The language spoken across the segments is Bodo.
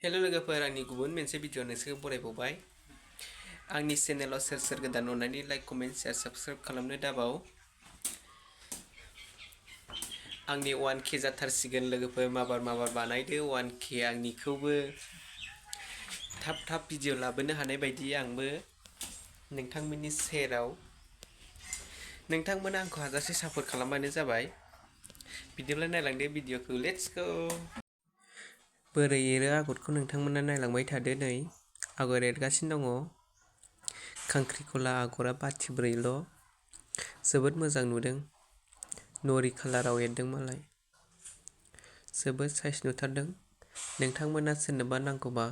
हेल' लोगोफोर, आंनि गुबुन मोनसे भिडिअ नोंसोरखौ बरायबावबाय। आंनि चेनेलाव सोर गोदान अननानै लाइक, कमेन्ट, शेयार, साबस्क्राइब खालामनो दाबाव। आंनि 1K जाथारसिगोन लोगोफोर, माबार बानायदो 1K। आंनिखौबो थाब भिडिअ लाबोनो हानाय बायदि आंबो नोंथांमोननि सेराव नोंथांमोना आंखौ हाजासे सापर्ट खालामबानो जाबाय। बिदिब्ला नायलांदो भिडिअखौ, लेट्स गो। बोरै एरो आगरखौ नोंथांमोना नायलांबाय थादो। नै आगर एरगासिनो दङ। खांख्रिखला आगरा बाथि 4ल'। जोबोद मोजां नुदों। नरि कालाराव एरदों मालाय। जोबोद साइज नुथारदों। नोंथांमोना सोरनोबा नांगौबा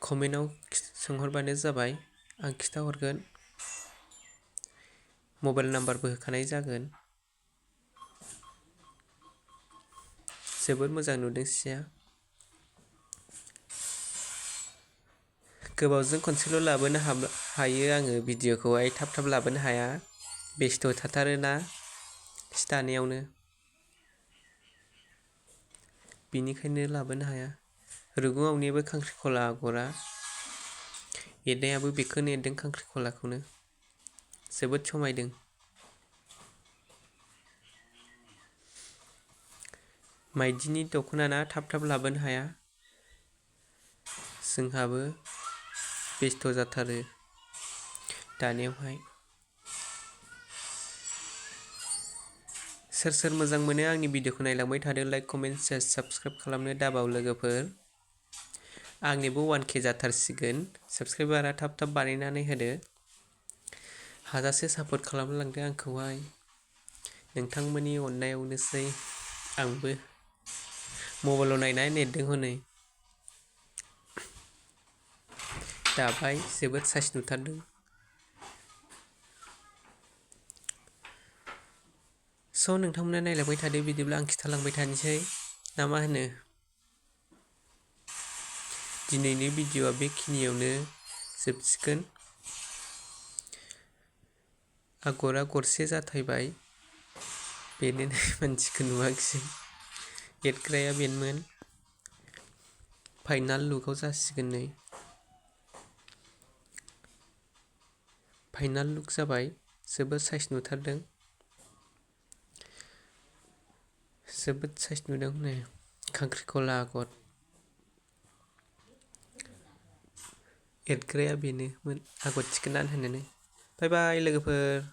कमेन्टआव सोंहरबानो जाबाय, आं खिथाहरगोन। मबाइल नाम्बारबो होखानाय जागोन। जोबोद मोजां नुदों सिया। गोबावजों खनसेल' लाबोनो हायो आङो भिडिअखौहाय, थाब लाबोनो हाया। बेस्थ' थाथारोना सि दानायावनो, बिनिखायनो लाबोनो हाया। रुगुङावनिबो खांख्रिखला आगरा एरनायाबो बेखौनो एरदों, खांख्रिखलाखौनो। जोबोद समायदों। माइदिनि दख'ना ना, थाब लाबोनो हाया। जोंहाबो बेस्थ' जाथारो दानायावहाय। सोर मोजां मोनो आंनि भिडिअखौ नायलांबाय थादो। लाइक, कमेन्ट, शेयार, साबस्क्राइब खालामनो दाबाव लोगोफोर। आंनिबो 1K जाथारसिगोन। साबस्क्राइबारा थाब बानायनानै होदो। हाजासे सापर्ट खालामलांदो आंखौहाय। नोंथांमोननि अननायावनोसै आंबो मबाइलाव नायनानै एरदों हनै। दाबाय जोबोद साइज नुथारदों। स' नोंथांमोना नायलांबाय थादो। बिदिब्ला आं खिथालांबाय थानोसै ना मा होनो। दिनैनि भिडिअआ बेखिनियावनो जोबसिगोन। आगरा गरसे जाथायबाय, बेनो मानसिखौ नुवाखिसै। एरग्राया बेनोमोन। फाइनाल लुकआव जासिगोन नै। फाइनाल लुक जाबाय। जोबोद साइज नुथारदों। जोबोद साइज नुदों नै खांख्रिखला आगर। एरग्राया बेनोमोन, आगर थिखोनानै होनानै। बाय बाय लोगोफोर।